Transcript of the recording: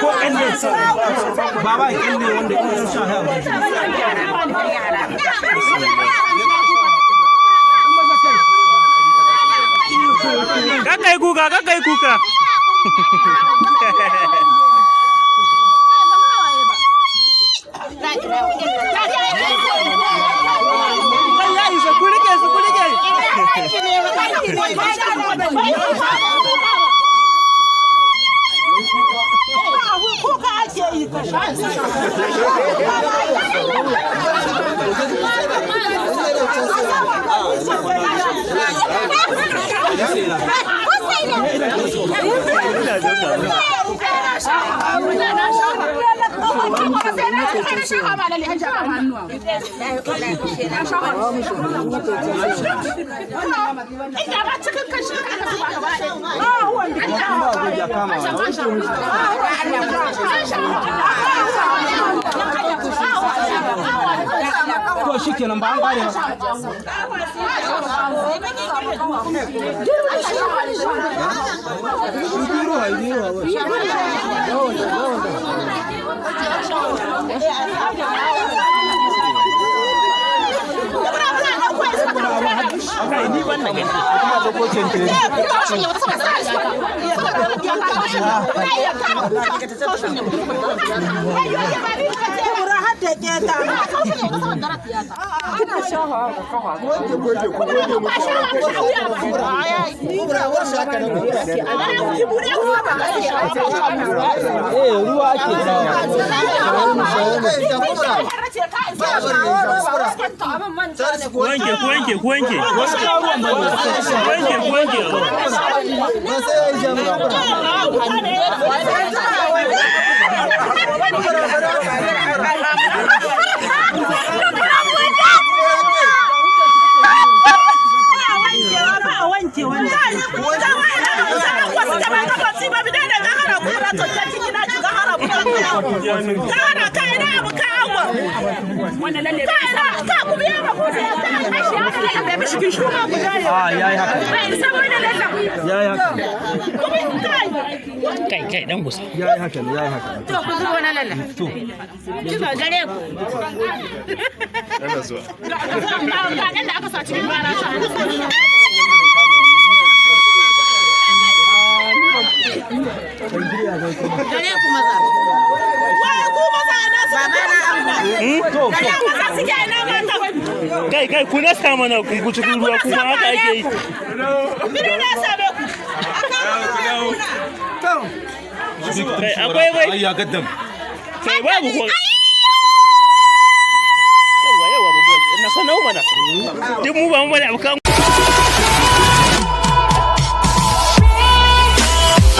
Ko kyalle, baba, kyalle wanda in sha ya ba. Kakai kuka, kakai kuka. Kai, ya isa, ku rike su, ku rike. Kuka ake yi ka sha. Ba goge a kama. To shikenan, ba an kare ba. Kai, ni ban na gani. Kubura har da keta. Eh, ruwa ake sawa. Ku wanke, ku wanke, ku wanke. Wasu karuwan ba ne. Ku wanke, ku wanke. A yayi haka, yayi haka. Kai, kai, dan gusa. Yayi haka ne, yayi haka. To ku zubo na lalla. To. Kika gare ku. Ga ɗan da aka sa cikin barasa. Gare ku maza. Wai ku maza ina suke? Baba na ango. To. Ina maza suke, ina mata? Kai, kai, ku nasta mana ku cikin ruwa kuma haka ake yi. Mene ne ya same ku? Kai, akwai bai. Ya gaddam. Kai, babu ko.